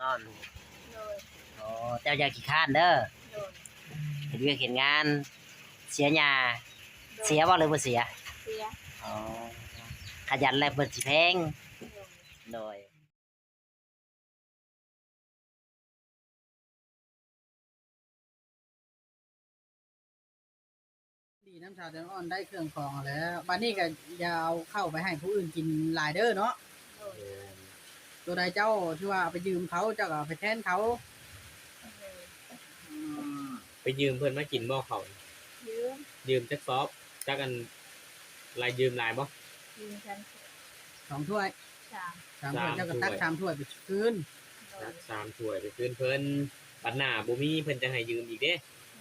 ນອນ. ໂດຍ. ອໍ ເຈົ້າຢ່າຂີ້ຄ້ານເດີ. ໂດຍ. ເຮັດວຽກເຮັດງານ ເສຍຫຍ້າ. ໂດຍ. ເສຍບໍ່ ຫຼືບໍ່ເສຍ? ເສຍ. ອໍ ຂະຫຍັນແລ້ວເພິ່ນຊິແພງ. ໂດຍ. ໂດຍ. ດີນຳສາວແຕງອ່ອນໄດ້ເຄື່ອງຂອງແລ້ວ ບາດນີ້ກໍຢ່າເອົາເຂົ້າໄປໃຫ້ຜູ້ອື່ນກິນຫຼາຍເດີເນາະ. ໂດຍ. ໂຕໃດເຈົ້າທີ່ວ່າເອົາໄປຢືມເຂົາ ເຈົ້າກໍເອົາໄປແທນເຂົາ. ໂດຍ. ອືມ ໄປຢືມເພິ່ນມາກິນບໍ່ເຂົ້າ? ຢືມ. ຢືມຈັກຊອບ? ຈັກອັນ ລາຍຢືມຫຼາຍບໍ່? ຢືມສອງຖ້ວຍ. ສາມ ສາມຖ້ວຍ ສາມຖ້ວຍ ເຈົ້າກໍຕັກສາມຖ້ວຍໄປຄືນ. ໂດຍ. ຕັກສາມຖ້ວຍໄປຄືນເພິ່ນ ບັດໜ້າບໍ່ມີເພິ່ນຈະໃຫ້ຢືມອີກເດ້.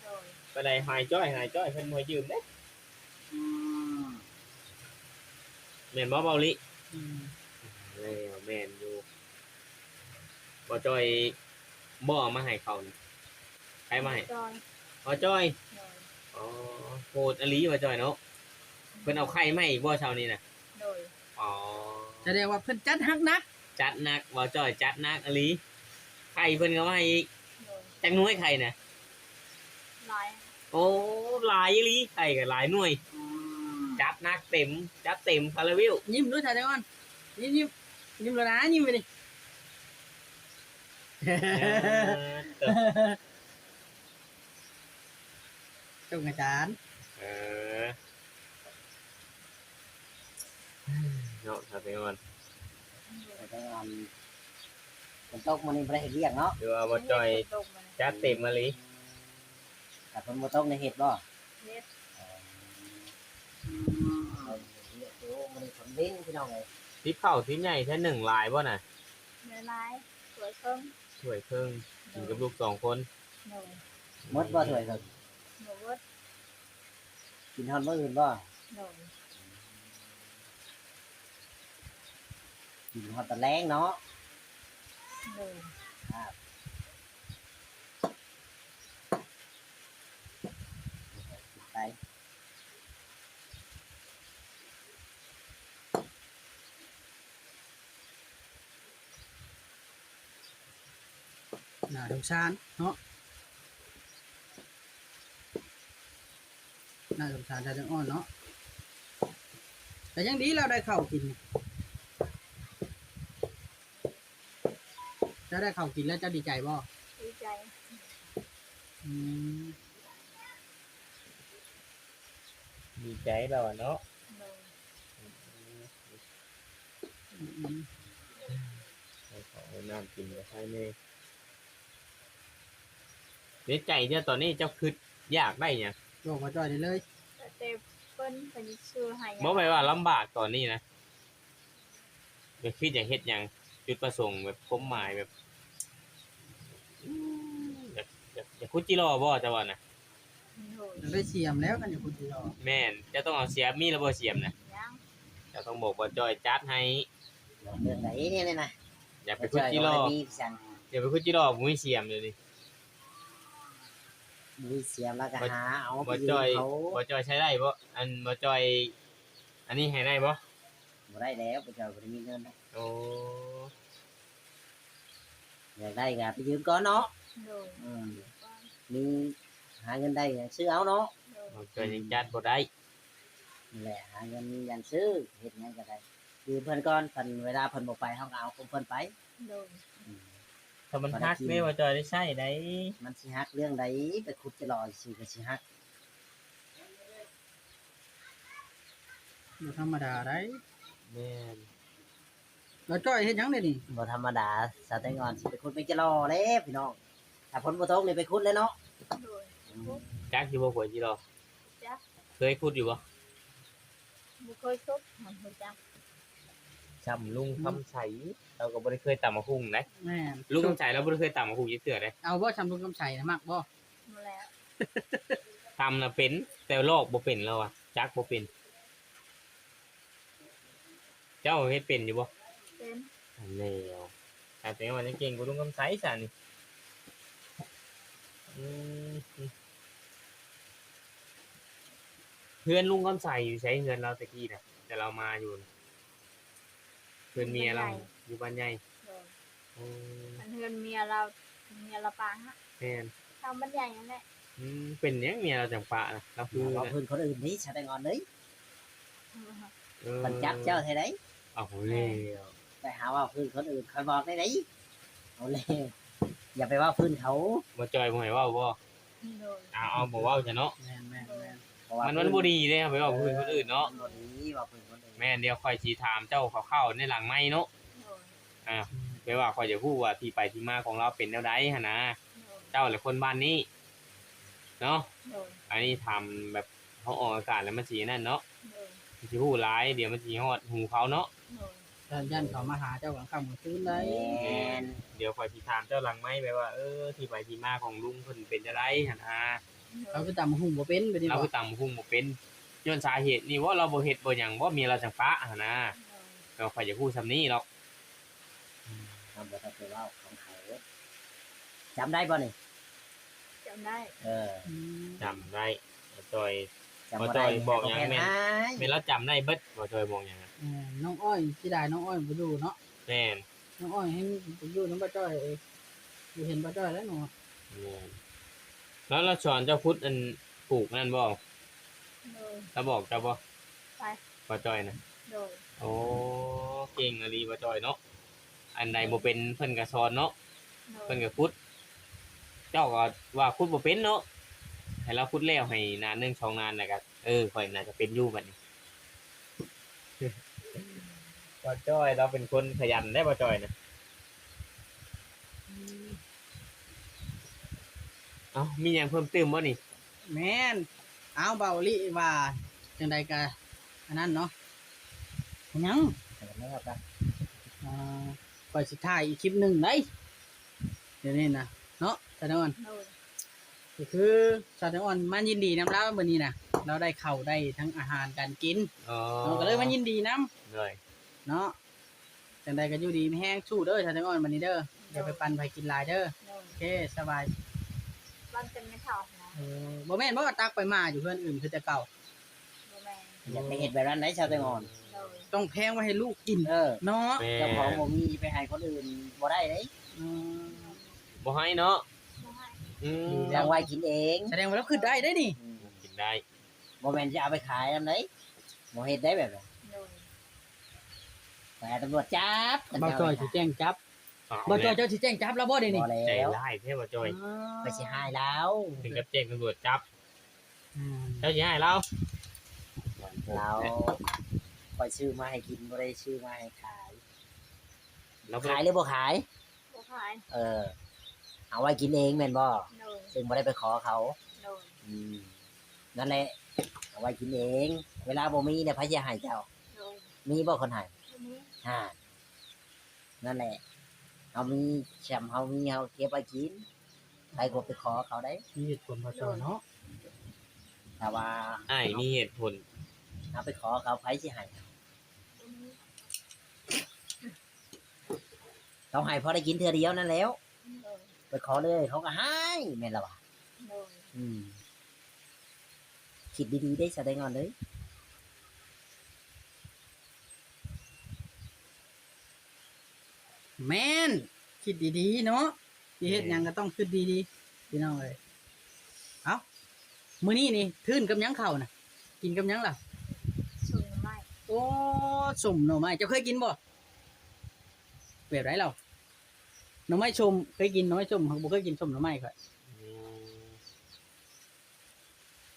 ໂດຍ. ປານໃດຫາຍຈ້ອຍ ຫາຍຈ້ອຍ ເພິ່ນບໍ່ໃຫ້ຢືມເດ້. ອືມ ແມ່ນບໍ່ເບົາລິ? ອືມ ແລ້ວແມ່ນຢູ່. ບໍ່ຈ້ອຍບໍ່ເອົາມາໃຫ້ເຂົານີ້? ໃຜມາໃຫ້? ບໍ່ຈ້ອຍ. ບໍ່ຈ້ອຍ? ໂດຍ. ອໍ ໂຫດອີ່ຫຼີບໍ່ຈ້ອຍເນາະ. ເພິ່ນເອົາໄຂ່ມາໃຫ້ອີກບໍ່ເຊົ້ານີ້ນະ? ໂດຍ. ອໍ ສະແດງວ່າເພິ່ນຈັດໜັກ. ຈັດໜັກ ບໍ່ຈ້ອຍຈັດໜັກອີ່ຫຼີ. ໄຂ່ເພິ່ນກໍມາໃຫ້ອີກ. ໂດຍ. ຈັກໜ່ວຍໄຂ່ນະ? ຫຼາຍ. ໂອ້ ຫຼາຍອີ່ຫຼີ ໄຂ່ກໍຫຼາຍໜ່ວຍ. ອືມ ຈັດໜັກເຕັມ ຈັດເຕັມຄາລາເບວ. ຍິ້ມດູຊາແຕງອ່ອນ ຍິ້ມ ຍິ້ມ ຍິ້ມແລ້ວນະ ຍິ້ມໄປນີ້. ເອີ ຕົງອາຈານ. ເອີ ເນາະ ຊາວແຕງອ່ອນ ຊາວແຕງອ່ອນ ຝົນຕົກມື້ນີ້ບໍ່ໄດ້ເຮັດວຽກເນາະ ຫຼືວ່າບໍ່ຈ່ອຍ ເຮັດຝົນຕົກມື້ນີ້ ຈັດເຕັມມາເລີຍ. ຖ້າຝົນບໍ່ຕົກນີ້ເຮັດບໍ່? ເຮັດ. ອໍ ເຮັດຢູ່ ມື້ນີ້ຝົນລິນ ພີ່ນ້ອງເອີຍ. ຕິບເຂົ້າຕິບໃຫຍ່ແທ້ໜຶ່ງຫຼາຍບໍ່ນະ? ຫຼາຍໆ ຖ້ວຍເຄິ່ງ. ຖ້ວຍເຄິ່ງ ໂດຍ ກິນກັບລູກສອງຄົນ. ໂດຍ. ໝົດບໍ່ຖ້ວຍເຄິ່ງ? ບໍ່ໝົດ. ກິນຮອດມື້ອື່ນບໍ່? ໂດຍ. ກິນຮອດຕອນແລງເນາະ. ໂດຍ. ໄປ. ໜ້າສົງສານເນາະ ໜ້າສົງສານຊາວແຕງອ່ອນເນາະ. ແຕ່ຍັງດີລາວໄດ້ເຂົ້າກິນ. ເຈົ້າໄດ້ເຂົ້າກິນແລ້ວເຈົ້າດີໃຈບໍ່? ດີໃຈ. ອືມ ດີໃຈແລ້ວເນາະ. ໂດຍ. ອືມ ເອົາເຂົ້າເອົານ້ຳກິນກໍໄຄແດ່. ໃນໃຈເຈົ້າຕອນນີ້ເຈົ້າຄິດຢາກໄດ້ຫຍັງ? ບອກວ່າຈ່ອຍໄດ້ເລີຍ. ແຕ່ເພິ່ນ ເພິ່ນຊື້ໃຫ້. ບໍ່ ແບບວ່າລຳບາກຕອນນີ້ນະ ແບບຄິດຢາກເຮັດຫຍັງ? ຈຸດປະສົງແບບຄວາມໝາຍແບບ ອືມ ຢາກ ຢາກ ຢາກຂຸດຈິລໍບໍ່ ເຈົ້າວ່ານະ? ໂດຍ. ຢາກໄດ້ສຽມແລ້ວ ຄັນຢາກຂຸດຈິລໍ. ແມ່ນ ເຈົ້າຕ້ອງເອົາສຽມ. ມີແລ້ວບໍ່ສຽມນະ? ຍັງ. ເຈົ້າຕ້ອງບອກບ່າວຈ້ອຍຈັດໃຫ້. ເລື່ອງໃດນີ້ນະ? ຢາກໄປຂຸດຈິລໍ. ຢ່າໄປຂຸດຈິລໍ ບໍ່ມີສຽມດຽວນີ້. ບໍ່ມີສຽມແລ້ວກໍຫາເອົາ. ບ່າວຈ້ອຍ ບ່າວຈ້ອຍໃຊ້ໄດ້ບໍ່? ອັນ ບ່າວຈ້ອຍ ອັນນີ້ໃຫ້ໄດ້ບໍ່? ບໍ່ໄດ້ແລ້ວ ເຈົ້າບໍ່ໄດ້ມີເງິນ. ໂອ້ ຢາກໄດ້ກໍໄປຢືມກ່ອນເນາະ. ໂດຍ. ອືມ ມີ ຫາເງິນໄດ້ຫຍັງຊື້ເອົາເນາະ. ໂດຍ. ເຈົ້າຍັງຈັດບໍ່ໄດ້. ນັ້ນແຫຼະ ຫາເງິນຍັງຊື້ ເຮັດຫຍັງກໍໄດ້ ຢືມເພິ່ນກ່ອນ ຄັນເວລາເພິ່ນບໍ່ໄປ ເຮົາກໍເອົາຂອງເພິ່ນໄປ. ໂດຍ. ອືມ ຖ້າມັນຫັກເດ້ ວ່າຈອຍໄດ້ໃຊ້ໄດ໋. ມັນຊິຫັກເລື່ອງໃດ ໄປຂຸດຈະຫຼໍ່ຊື່ກໍຊິຫັກ. ບໍ່ທຳມະດາໄດ໋. ແມ່ນ. ລາວຈ້ອຍເຮັດຫຍັງເດນີ້? ບໍ່ທຳມະດາ ສາວແຕງອ່ອນຊິໄປຂຸດແມງຈະຫຼໍ່ແລ້ວພີ່ນ້ອງ. ຖ້າຝົນບໍ່ຕົກນີ້ໄປຂຸດແລ້ວເນາະ. ໂດຍ. ອືມ ຈັກຢູ່ບໍ່ຂົວຈິຫຼໍ່? ຈັກ. ເຄີຍຂຸດຢູ່ບໍ່? ບໍ່ເຄີຍຂຸດ ບໍ່ຮູ້ຈັກ. ຊ່ຳລຸງຄຳໄຊ ລາວກໍບໍ່ໄດ້ເຄີຍຕຳໝາກຫຸ່ງໄດ໋. ແມ່ນ. ລຸງຄຳໄຊລາວບໍ່ໄດ້ເຄີຍຕຳໝາກຫຸ່ງຈັກເທື່ອເດ. ເອົາບໍ່ ຊ່ຳລຸງຄຳໄຊນະ ມັກບໍ່? ບໍ່ແລ້ວ. ຕຳນະເປັນ ແຕ່ລອກບໍ່ເປັນລາວວ່າ ຈັກບໍ່ເປັນ. ເຈົ້າເຮັດເປັນຢູ່ບໍ່? ເປັນ. ອັນແລ້ວ ແຕ່ວ່າຍັງເກັ່ງກວ່າລຸງຄຳໄຊຊະນີ້. ອືມ ເຮືອນລຸງຄຳໄຊຢູ່ໃສ? ເຮືອນລາວແຕ່ກີ້ນະ ແຕ່ລາວມາຢູ່ນະ. ເຮືອນເມຍລາວຢູ່ບ້ານໃຫຍ່. ໂດຍ. ໂອ້ ອັນເຮືອນເມຍລາວ ເມຍລາວປານະ ແມ່ນ ຊາວບ້ານໃຫຍ່ຫັ້ນແຫຼະ. ອືມ ເປັນຫຍັງເມຍລາວຈັ່ງປະນະ? ລາວຄື ເວົ້າພື້ນຄົນອື່ນນີ້ ສະແດງອອກເລີຍ ເອີ ມັນຈັບເຈົ້າແທ້ໃດ. ເອົາແລ້ວ ໄປຫາເວົ້າພື້ນຄົນອື່ນ ຂ້ອຍບອກໄດ້ໃດ. ເອົາແລ້ວ ຢ່າໄປເວົ້າພື້ນເຂົາ. ບໍ່ຈ່ອຍບໍ່ໃຫ້ເວົ້າບໍ່? ໂດຍ ເອົາ ເອົາ ບໍ່ເວົ້າຊະເນາະ. ແມ່ນໆໆ ເພາະວ່າມັນ ມັນບໍ່ດີເດ້ ໄປເວົ້າພື້ນຄົນອື່ນເນາະ. ມັນບໍ່ດີເວົ້າພື້ນຄົນອື່ນ. ແມ່ນ ດຽວຂ້ອຍຊິຖາມເຈົ້າຄ່າວໆໃນຫຼັງໄມເນາະ. ໂດຍ ອ່າ ແຕ່ວ່າຂ້ອຍຢາກຮູ້ວ່າທີ່ໄປທີ່ມາຂອງລາວເປັນແນວໃດຫັ້ນນະ. ໂດຍ ເຈົ້າແຫຼະຄົນບ້ານນີ້ເນາະ. ໂດຍ ອັນນີ້ຖາມແບບເຮົາອອກອາກາດແລ້ວມັນຊິອັນນັ້ນເນາະ. ໂດຍ ມັນຊິຮູ້ຫຼາຍ ດຽວມັນຊິຮອດຫູເຂົາເນາະ. ໂດຍ ຢ້ານ ຢ້ານເຂົາມາຫາເຈົ້າກາງຄ່ຳກາງຄືນໄດ໋. ແມ່ນ ດຽວຂ້ອຍຊິຖາມເຈົ້າຫຼັງໄມ ແບບວ່າ ເອີ ທີ່ໄປທີ່ມາຂອງລຸງເພິ່ນເປັນຈັ່ງໃດຫັ້ນນະ. ໂດຍ ລາວຄືຕຳບັກຫຸ່ງບໍ່ເປັນ ແບບນີ້ ລາວຄືຕຳບັກຫຸ່ງບໍ່ເປັນ ຍ້ອນສາເຫດນີ້ບໍ່ ລາວບໍ່ເຮັດບໍ່ຫຍັງບໍ່ ເມຍລາວຈັ່ງປະຫັ້ນນະ. ໂດຍ ກໍຂ້ອຍຢາກຮູ້ສ່ຳນີ້ດອກ. ອືມ ເຮົາບໍ່ຕ້ອງໄປເວົ້າຂອງເຂົາ. ຈຳໄດ້ບໍ່ນີ້? ຈຳໄດ້. ເອີ ອືມ ຈຳໄດ້. ບ່າວຈ່ອຍ ຈຳບໍ່ໄດ້ ບ່າວຈ່ອຍບອກຫຍັງແມ່ນ ແມ່ນລາວຈຳໄດ້ເບິດ. ບ່າວຈ່ອຍບອກຫຍັງ? ເອີ ນ້ອງອ້ອຍ ເສຍດາຍນ້ອງອ້ອຍບໍ່ຢູ່ເນາະ. ແມ່ນ ນ້ອງອ້ອຍແຮ່ງໄປຢູ່ນຳບ່າວຈ້ອຍ ເອີ ຢູ່ເຫັນບ່າວຈ້ອຍແລ້ວເນາະ. ແມ່ນ ແລ້ວ ແລ້ວສອນເຈົ້າຂຸດອັນປູກນັ້ນບໍ່? ໂດຍ ລາວບອກເຈົ້າບໍ່? ໃຜ? ບ່າວຈ້ອຍນະ. ໂດຍ ໂອ້ ເກັ່ງອີ່ຫຼີບ່າວຈ້ອຍເນາະ. ອັນໃດບໍ່ເປັນເພິ່ນກໍສອນເນາະ. ໂດຍ ເພິ່ນກໍຂຸດ ເຈົ້າກໍວ່າຂຸດບໍ່ເປັນເນາະ. ໃຫ້ລາວຂຸດແລ້ວໃຫ້ນານໜຶ່ງສອງນານ ແລ້ວກໍ ເອີ ຂ້ອຍໜ້າຈະເປັນຢູ່ບັດນີ້. ບ່າວຈ້ອຍລາວເປັນຄົນຂະຫຍັນເດ້ ບ່າວຈ້ອຍນະ. ອືມ ເອົ້າ ມີຫຍັງເພີ່ມຕື່ມບໍ່ນີ້? ແມ່ນ ເອົາ ເບົາລິວ່າຈັ່ງໃດກະອັນນັ້ນເນາະ. ຫຍັງ? ເອີ ຂ້ອຍຊິຖ່າຍອີກຄລິບໜຶ່ງໄດ໋ ດຽວນີ້ນະເນາະ ສາວແຕງອ່ອນ. ໂດຍ ກໍຄືສາວແຕງອ່ອນມາຍິນດີນຳລາວມື້ນີ້ນະ ລາວໄດ້ເຂົ້າໄດ້ທັງອາຫານການກິນ. ອໍ ເຮົາກໍເລີຍມາຍິນດີນຳ. ໂດຍ ເນາະ ຈັ່ງໃດກໍຢູ່ດີມີແຮງ ສູ້ເດີສາວແຕງອ່ອນ ບັດນີ້ເດີ. ໂດຍ ຢ່າໄປປັນໃຜກິນຫຼາຍເດີ. ໂດຍ ໂອເຄ ສະບາຍ. ປັນເປັນແມ່ເຖົ້ານະ. ເອີ ບໍ່ແມ່ນບໍ່ ຕັກໄປໝ່າຢູ່ເຮືອນອື່ນຄືແຕ່ເກົ່າ? ບໍ່ແມ່ນ. ຢ່າໄປເຮັດແບບນັ້ນໄດ໋ ສາວແຕງອ່ອນ. ໂດຍ ຕ້ອງແພງໄວ້ໃຫ້ລູກກິນ. ເອີ ເນາະ ແມ່ນ ເຈົ້າຂອງບໍ່ມີ ໄປໃຫ້ຄົນອື່ນບໍ່ໄດ້ເດ້. ອືມ ບໍ່ໃຫ້ເນາະ. ບໍ່ໃຫ້. ອືມ ເອົາໄວ້ກິນເອງ. ສະແດງວ່າລາວຄິດໄດ້ເດ້ນີ້. ອືມ ກິນໄດ້. ບໍ່ແມ່ນຈະເອົາໄປຂາຍນຳໃດ໋ ບໍ່ເຮັດໄດ້ແບບນັ້ນ. ໂດຍ ໄປຫາຕຳຫຼວດຈັບ. ບ່າວຈ່ອຍຊິແຈ້ງຈັບ. ເອົາ ບ່າວຈ່ອຍ ແລ້ວ ເຈົ້າຊິແຈ້ງຈັບລາວບໍ່ດຽວນີ້? ບໍ່ແລ້ວ ໃຈຮ້າຍແທ້ບ່າວຈ່ອຍ. ອໍ ຂ້ອຍຊິຮ້າຍລາວ ເຖິງກັບແຈ້ງຕຳຫຼວດຈັບ. ອືມ ເຈົ້າຊິຮ້າຍລາວ? ລາວ ຂ້ອຍຊື້ມາໃຫ້ກິນ ບໍ່ໄດ້ຊື້ມາໃຫ້ຂາຍ. ລາວ ຂາຍຫຼືບໍ່ຂາຍ? ບໍ່ຂາຍ. ເອີ ເອົາໄວ້ກິນເອງແມ່ນບໍ່? ໂດຍ ຊຶ່ງບໍ່ໄດ້ໄປຂໍເຂົາ. ໂດຍ ອືມ ນັ້ນແຫຼະ ເອົາໄວ້ກິນເອງ. ເວລາບໍ່ມີນະ ໃຜຊິໃຫ້ເຈົ້າ? ໂດຍ ມີບໍ່ຄົນໃຫ້? ບໍ່ມີ. ຫັ້ນ ນັ້ນແຫຼະ ເຮົາມີ ຊ່ຳເຮົາມີ ເຮົາເກັບໄວ້ກິນ. ໃຜກໍໄປຂໍເຂົາໄດ້. ມີເຫດຜົນບ່າວຈ່ອຍເນາະ. ຖ້າວ່າ ອ້າຍມີເຫດຜົນ. ເຮົາໄປຂໍເຂົາ ໃຜຊິໃຫ້? ເຂົາໃຫ້ພໍໄດ້ກິນເທື່ອດຽວນັ້ນແລ້ວ. ໂດຍ ໄປຂໍເລື້ອຍເຂົາກໍໃຫ້ ແມ່ນລະຫວາ? ໂດຍ ອືມ ຄິດດີໆເດ້ ສາວແຕງອ່ອນເອີຍ. ແມ່ນ ຄິດດີໆເນາະ ຊິເຮັດຫຍັງກໍຕ້ອງຄິດດີໆ ພີ່ນ້ອງເອີຍ. ເອົ້າ ມື້ນີ້ນີ້ ທຶນກັບຫຍັງເຂົ້ານະ? ກິນກັບຫຍັງລະ? ສົ້ມໜໍ່ໄມ້. ໂອ້ ສົ້ມໜໍ່ໄມ້ ເຈົ້າເຄີຍກິນບໍ່? ແບບໃດລາວ? ໜໍ່ໄມ້ສົ້ມ ເຄີຍກິນໜໍ່ໄມ້ສົ້ມ ບໍ່ເຄີຍກິນສົ້ມໜໍ່ໄມ້ຂ້ອຍ. ອື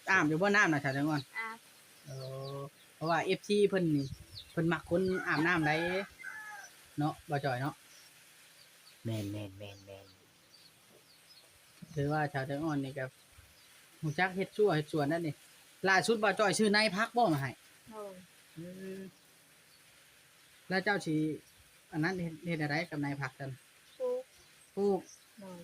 ມ ອາບຢູ່ບໍ່ນ້ຳນະ ສາວແຕງອ່ອນ? ອາບ. ເອີ ເພາະວ່າເອັຟຊີເພິ່ນ ເພິ່ນມັກຄົນອາບນ້ຳໄດ໋ເນາະ ບ່າວຈ່ອຍເນາະ. ແມ່ນໆໆໆ ຖືວ່າສາວແຕງອ່ອນນີ້ກໍຮູ້ຈັກເຮັດຊົ່ວເຮັດສວນນັ້ນນີ້. ລ່າສຸດບ່າວຈ່ອຍຊື້ໃນຜັກບໍ່ມາໃຫ້? ໂດຍ. ເອີ ແລ້ວເຈົ້າຊິອັນນັ້ນເຮັດ ເຮັດແນວໃດກັບໃນຜັກນັ້ນ? ປູກ. ປູກ. ໂດຍ.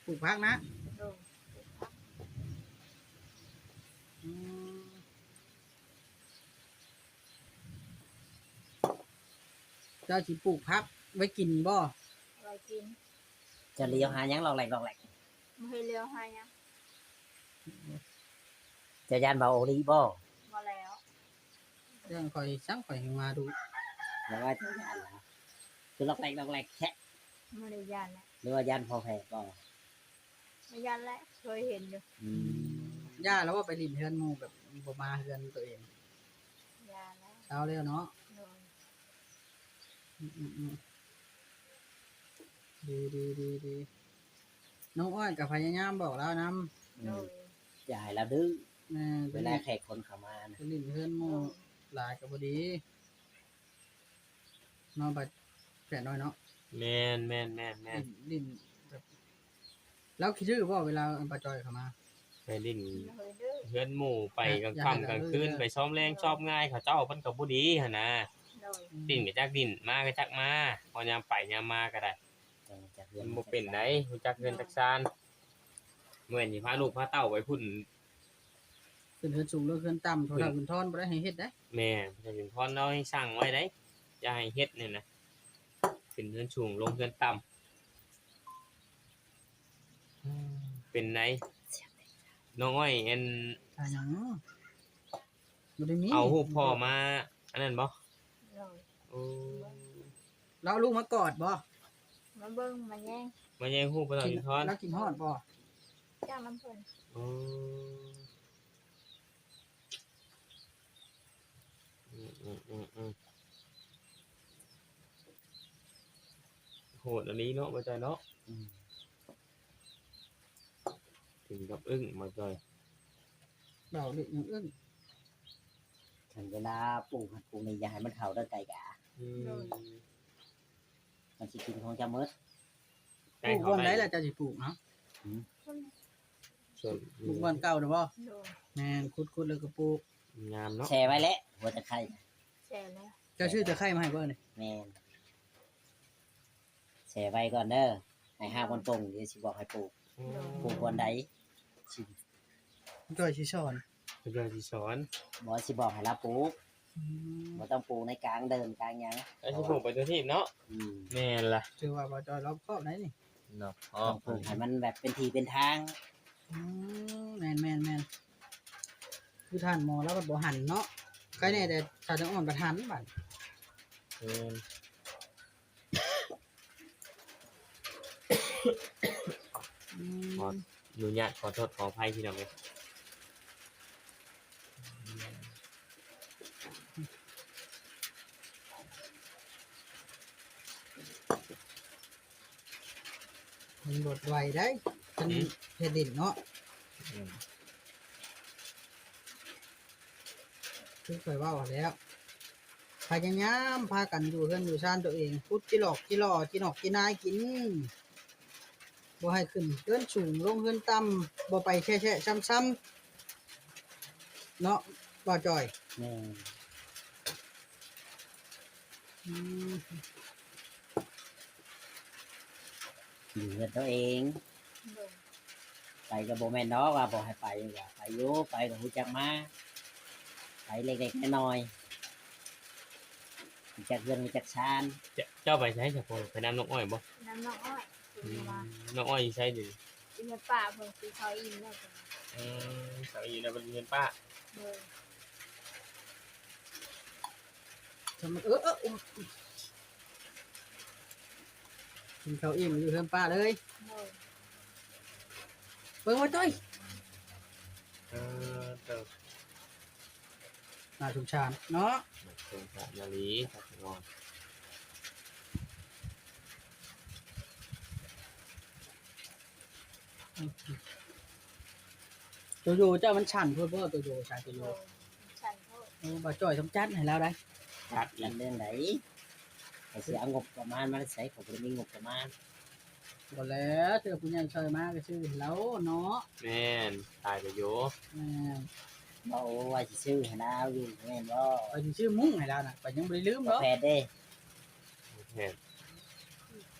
ປູກຜັກນະ? ໂດຍ. ປູກຜັກ. ອືມ ເຈົ້າຊິປູກຜັກໄວ້ກິນບໍ່? ໄວ້ກິນ. ເຈົ້າຫຼຽວຫາຫຍັງລອກແຫຼກລອກແຫຼກ? ບໍ່ເຫັນຫຼຽວຫາຫຍັງ. ເຈົ້າຢ້ານເບົາອີ່ຫຼີບໍ່? ບໍ່ແລ້ວ. ຢ້ານຂ້ອຍສັງ ຂ້ອຍຫາມາດຸ. ແຕ່ວ່າເຈົ້າຢ້ານລາວ ຄືລັອກແລັກລັອກແລັກແທ້. ບໍ່ໄດ້ຢ້ານແຫຼະ ຫຼືວ່າຢ້ານພໍ່ແພດບໍ່? ບໍ່ຢ້ານແຫຼະ ເຄີຍເຫັນຢູ່. ອືມ ຢ້ານແລ້ວບໍ່ ໄປຫຼິ້ນເຮືອນໝູ່ແບບບໍ່ມາເຮືອນຕົວເອງ? ຢ້ານແລ້ວ ເຊົາແລ້ວເນາະ. ໂດຍ. ອືມໆໆ ດີໆໆ ນ້ອງອ້ອຍກໍພະຍາຍາມບອກລາວນຳ. ໂດຍ. ຢ່າໃຫ້ລາວດື້. ແມ່ນ. ເວລາແຂກຄົນເຂົ້າມານະ ໄປຫຼິ້ນເຮືອນໝູ່ ໂດຍ ຫຼາຍກໍບໍ່ດີ. ເນາະ ບາດແປດນ້ອຍເນາະ. ແມ່ນໆໆໆ ຫຼິ້ນ ຫຼິ້ນແບບ ລາວຂີ້ດື້ບໍ່ເວລາ ອັນ ປ້າຈ້ອຍເຂົ້າມາ? ໄປຫຼິ້ນ ໂດຍ ເດີ້ ເຮືອນໝູ່ ໄປ ແມ່ນ ກາງຄ່ຳກາງຄືນ ຢ່າໃຫ້ລາວດື້ເດີ ໄປຊ້ອມແລງຊ້ອມງາຍເຂົາເຈົ້າ ມັນກໍບໍ່ດີຫັ້ນນະ. ໂດຍ. ຫຼິ້ນກໍຈັກຫຼິ້ນ ມາກໍຈັກມາ ເວົ້າຍາມໄປຍາມມາກໍໄດ້ ມັນບໍ່ເປັນໃດ ຮູ້ຈັກເຮືອນຈັກຊານ. ແມ່ນຊິພາລູກພາເຕົ້າໄປພຸ້ນ ຂຶ້ນເຮືອນສູງລົງເຮືອນຕ່ຳ ພໍ່ເຖົ້າບຸນທອນບໍ່ໄດ້ໃຫ້ເຮັດໃດ໋. ແມ່ນ ພໍ່ເຖົ້າບຸນທອນລາວໃຫ້ສັ່ງໄວ້ໃດ໋ ຢ່າໃຫ້ເຮັດນີ້ນະ ຂຶ້ນເຮືອນສູງລົງເຮືອນຕ່ຳ. ເປັນໃດ ນ້ອງອ້ອຍ ອັນ ຫຍັງ? ບໍ່ໄດ້ມີ ເອົາຮູບພໍ່ມາອັນນັ້ນບໍ່? ໂດຍ. ໂອ້ ລາວເອົາລູກມາກອດບໍ່? ມາເບິ່ງ ມາແຍງ ມາແຍງຮູບພໍ່ເຖົ້າ ກິນ ກິນຮອດ ລາວກິນຮອດບໍ່? ຈ້າງນຳເພິ່ນ. ໂອ້ ອືມໆໆໆ ໂຫດອີ່ຫຼີເນາະ ບໍ່ຈ່ອຍເນາະ. ອືມ ເຖິງກັບອຶ້ງ ບໍ່ຈ່ອຍ ເວົ້າເລື່ອງອຶ້ງ. ຄັນເວລາປູກຫັ້ນປູກນີ້ ຢ່າໃຫ້ມັນເຂົ້າເດີ ໄກ່ກາ. ອືມ ໂດຍ. ມັນຊິກິນຂອງເຈົ້າໝົດ. ປູກບ່ອນໃດລະເຈົ້າຊິປູກເນາະ? ຫືມ? ສ່ວນ ປູກບ່ອນເກົ່ານະບໍ່? ໂດຍ. ແມ່ນ ຂຸດໆ ແລ້ວກໍປູກ. ງາມເນາະ. ແຊ່ໄວ້ແຫຼະ ຫົວຕະໄຄ. ແຊ່ແລ້ວ. ເຈົ້າຊື້ຕະໄຄມາໃຫ້ບໍ່ນີ້? ແມ່ນ. ແຊ່ໄວ້ກ່ອນເດີ ໃຫ້ຮາກມັນປົ່ງ ດຽວຊິບອກໃຫ້ປູກ. ອືມ. ປູກບ່ອນໃດ? ຊິ ຈ້ອຍຊິສອນ ຈ້ອຍຊິສອນ. ບໍ່ ຊິບອກໃຫ້ລາວປູກ. ອືມ. ບໍ່ຕ້ອງປູກໃນກາງເດີ່ນກາງຫຍັງ. ເອົາຊິປູກໄປຕົວທີບເນາະ. ອືມ. ແມ່ນລະ ຖືວ່າບໍ່ຈ້ອຍລອບຄອບໃດນີ້. ເນາະ ຕ້ອງປູກໃຫ້ມັນແບບເປັນທີ່ເປັນທາງ. ອືມ ແມ່ນໆໆ ຄືທ່ານໝໍລາວບັດບໍ່ຫັນເນາະ. ໃຄແນ່ແຕ່ສາວແຕງອ່ອນບັດຫັນບັດ. ແມ່ນ. ອືມ ຂໍອະນຸຍາດ ຂໍໂທດ ຂໍອະໄພ ພີ່ນ້ອງເອີຍ. ມັນບໍ່ໄຫວໄດ໋ ຄັນ ອືມ ເຮັດດິນເນາະ. ອືມ ຄືຂ້ອຍເວົ້າຫັ້ນແຫຼ້ວ ພະຍາຍາມພາກັນຢູ່ເຮືອນຢູ່ຊານຕົວເອງ ຂຸດຈີ່ຫຼອກຈີ່ຫຼໍ່ ຈີ່ນອກຈີ່ນາຍກິນ ບໍ່ໃຫ້ຂຶ້ນເຮືອນສູງລົງເຮືອນຕ່ຳ ບໍ່ໄປແຊະໆຊ້ຳໆ ເນາະ ບ່າວຈ່ອຍ. ແມ່ນ. ອືມ ຢູ່ເຮືອນໂຕເອງ. ໂດຍ. ໄປກໍບໍ່ແມ່ນດອກວ່າບໍ່ໃຫ້ໄປ ວ່າໄປຢູ່ ໄປກໍຮູ້ຈັກມາ ໄປເລັກໆນ້ອຍໆ ຮູ້ຈັກເຮືອນຮູ້ຈັກຊານ. ເຈົ້າ ເຈົ້າໄປໃສຊະ? ໄປນຳນ້ອງອ້ອຍບໍ່? ນຳນ້ອງອ້ອຍ. ອືມ ນ້ອງອ້ອຍຢູ່ໃສດຽວນີ້? ຢູ່ເຮືອນປ້າເພິ່ນ ກິນເຂົ້າອີ່ມແລ້ວ. ເອີ ກິນເຂົ້າອີ່ມແລ້ວ ເພິ່ນຢູ່ເຮືອນປ້າ. ໂດຍ. ເອີ ເອີ ກິນເຂົ້າອີ່ມຢູ່ເຮືອນປ້າເລີຍ. ໂດຍ. ເບິ່ງວ່າຈ້ອຍ. ເອີ ເອີ ໜ້າສົງສານເນາະ. ໜ້າສົງສານອີ່ຫຼີ ຄັກງອນ. ໂຕໂຢເຈົ້າມັນສັ້ນໂພດບໍ່? ໂຕໂຢ ສາຍໂຕໂຢ. ໂອ້ ບໍ່ຈ່ອຍຕ້ອງຈັດໃຫ້ລາວໄດ໋. ຈັດແລ້ວເລື່ອງໃດ? ຂ້ອຍຊິເອົາງົບປະມານມາແຕ່ໃສ? ຂ້ອຍບໍ່ໄດ້ມີງົບປະມານ. ບໍ່ແລ້ວ ເທື່ອຜູ້ໃຫຍ່ຊ່ອຍມາກໍຊື້ໃຫ້ລາວເນາະ. ແມ່ນ ຕາຍແລ້ວໂຢ. ແມ່ນ. ເວົ້າວ່າຊິຊື້ໃຫ້ລາວຢູ່ ແມ່ນບໍ່? ຂ້ອຍຊິຊື້ມຸ້ງໃຫ້ລາວນະ ຂ້ອຍຍັງບໍ່ໄດ້ລືມດອກ. ແພດເດ້. ແມ່ນ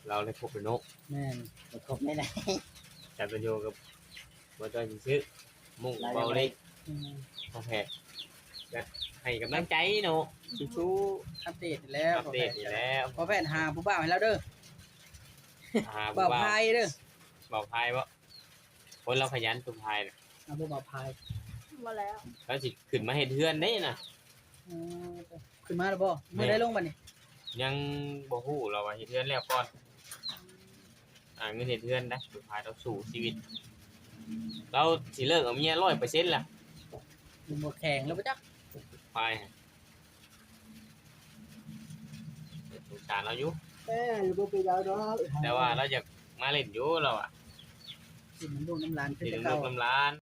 ລາວໄດ້ຄົບເລີຍເນາະ. ແມ່ນ ໄດ້ຄົບແນວໃດ? ຈັດວິດີໂອກັບບໍ່ຈ່ອຍຊິຊື້ມຸ້ງເບົາເລັກ. ອືມ ພໍ່ແພດ ຢາກໃຫ້ກຳລັງໃຈເນາະ ສູ້ໆ. ອັບເດດແລ້ວ ອັບເດດແລ້ວ. ພໍ່ແພດຫາຜູ້ບ່າວໃຫ້ລາວເດີ. ຫາຜູ້ບ່າວ ບ່າວພາຍເດີ. ບ່າວພາຍບໍ່? ໂອ້ຍ ລາວຂະຫຍັນ ຕຸ້ມພາຍນະ. ເອົາບໍ່ ບ່າວພາຍ? ບໍ່ແລ້ວ ລາວຊິຂຶ້ນມາເຮັດເຮືອນເດ້ນະ. ເອີ ຂຶ້ນມາແລ້ວບໍ່? ແມ່ນ. ມື້ໃດລົງບັດນີ້? ຍັງບໍ່ຮູ້ ລາວວ່າເຮັດເຮືອນແລ້ວກ່ອນ ຫາເງິນເຮັດເຮືອນໄດ໋ ສຸດທ້າຍລາວສູ້ຊີວິດ ລາວຊິເລີກເອົາເມຍຮ້ອຍເປີເຊັນລະ ບໍ່ແຂງແລ້ວບໍ່ຈັກ ຝ່າຍ ສົງສານລາວຢູ່ ແຕ່ບໍ່ເປັນຫຍັງດອກ ແຕ່ວ່າລາວຢາກມາຫຼິ້ນຢູ່ ລາວວ່າ ຊິມາລູກນຳຫຼານຄື ຊິມາ ແຕ່ ລູ ເກົ່າ ກນຳຫຼານ